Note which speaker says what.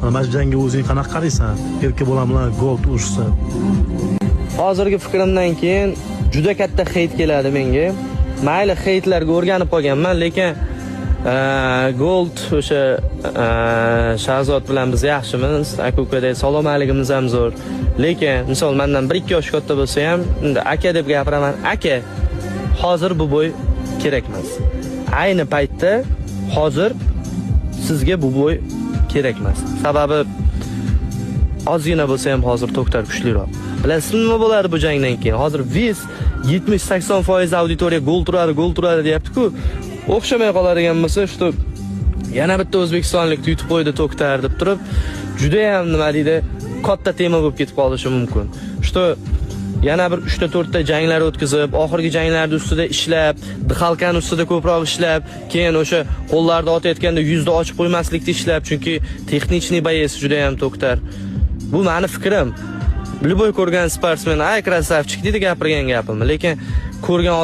Speaker 1: Mana shu jangga o'zing qanaqa qaraysan? Erkebulan bilan Gold urushsa.
Speaker 2: Hozirgi fikrimdan keyin juda katta хейт keladi menga. Mayli, хейт larga o'rganib qolganman, lekin Gold o'sha Shahzod bilan biz yaxshimiz, aka ukadek salomatligimiz ham zo'r. Lekin misol mendan 1-2 yosh katta bo'lsa ham, endi aka deb gapiraman. Aka, hozir bu бой kerak emas. Ayni paytda hozir sizga bu бой kerak emas. Sababi ozgina bo'lsa ham hozir To'xtar kuchliroq. Bilasizmi nima bo'ladi bu jangdan keyin? Hozir весь 70-80% auditoriya Gold turadi, Gold turadi deyapti-ku. O'xshamay qoladigan bo'lsa, что yana bitta o'zbekistonlik yutib qo'ydi To'xtar deb turib, juda ham, nima deydi, katta tema bo'lib ketib qolishi mumkin. Что yana bir 3 ta 4 ta janglar o'tkazib, oxirgi janglarni ustida ishlab, дыхалка ni ustida ko'proq ishlab, keyin o'sha qo'llarni otayotganda yuzni ochib qo'ymaslikni ishlab, chunki техничный боец juda ham To'xtar. Bu meni fikrim. Любой ko'rgan sportsmen "Ay, красавчик" deydi gapirgan gapimni, lekin ko'rgan